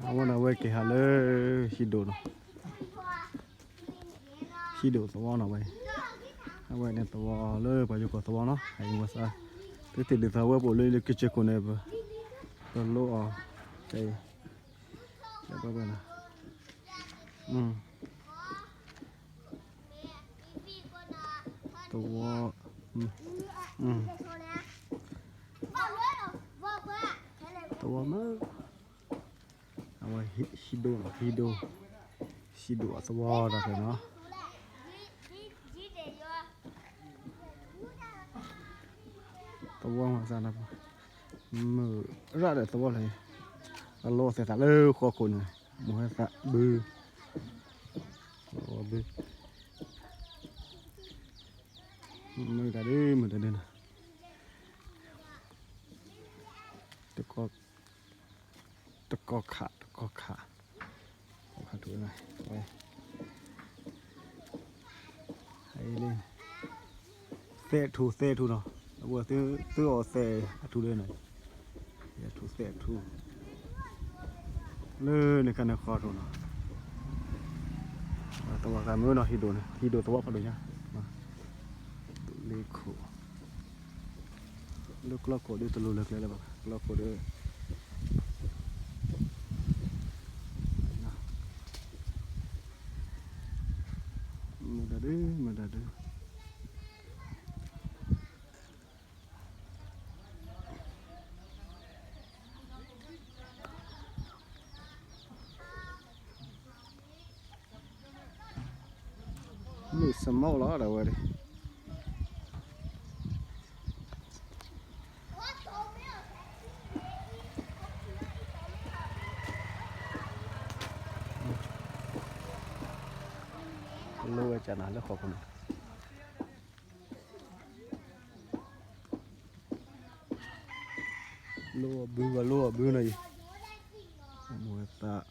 အဝဲန့ၣ် အဝဲက့ၤဟးလၢ ဟံၣ်ဒိၣ်နီၤ, ဟံၣ်ဒိၣ်သဝီနီၤဝဲ, အဝဲန့ၣ်သဝီလၢပှၤယိၤကီၢ်သဝီနီၤ, ဟဲဝဲသး, သုတ့ၢ်ဒ်သိးဝဲပအိၣ်လၢ လၢက့ၤစ့ၢ်ခိၣ်န့ၣ် ပလိအီၤ, တ, လၢပှဲၤပှဲၤနီၤ, သဝီ, သဝီမုၢ်, အဝဲဟံၣ်ဒိၣ်နီၤ, ဟံၣ်ဒိၣ်, ဟံၣ်ဒိၣ်အသဝီဒီးဖဲနီၤ, သဝီမၤသးနီၤ, မုၢ်ရၣ်ဒီးသဝီလၢ, အလီၤသဲးသးလၢဃီခိၣ်န့ၣ်, မုၢ်ဟဲသးဘု, ဘု, မုၢ်တၢ်ဒုး မုၢ်တၢ်ဒုးနီၤ, တ, တကီၢ်ခး တကီၢ်ခး, ခးထူၣ်ဝဲ, သဲထူၣ် သဲထူၣ်နီၤ, အဝဲသုအီၣ်သဲအထူၣ်လၢန့ၣ်, ထူၣ်သဲထူၣ်, လၢန့ၣ်ခါန့ၣ်ဃီထူၣ်နီၤ, သဝီသးမုၢ်နီၤ, ဟံၣ်ဒိၣ်န့ၣ် ဟံၣ်ဒိၣ်သဝီဖးဒိၣ်ညါ, လ့ခိၣ် လၢကျီခိၣ်ဒ်တလိၤလၢကျဲလၢၤဘၣ်, ကျီခိၣ်ဒ်, မုၢ်တၢ်ဒုး မုၢ်တၢ်ဒုး, မုၢ်စမီလီၤဒၣ်ဝဲဒၣ် လိဝဲကနၤလၢဃီခိၣ်န့ၣ်, လိအဘုဘၣ် လိအဘုနီၤအံၤ, မုၢ်သး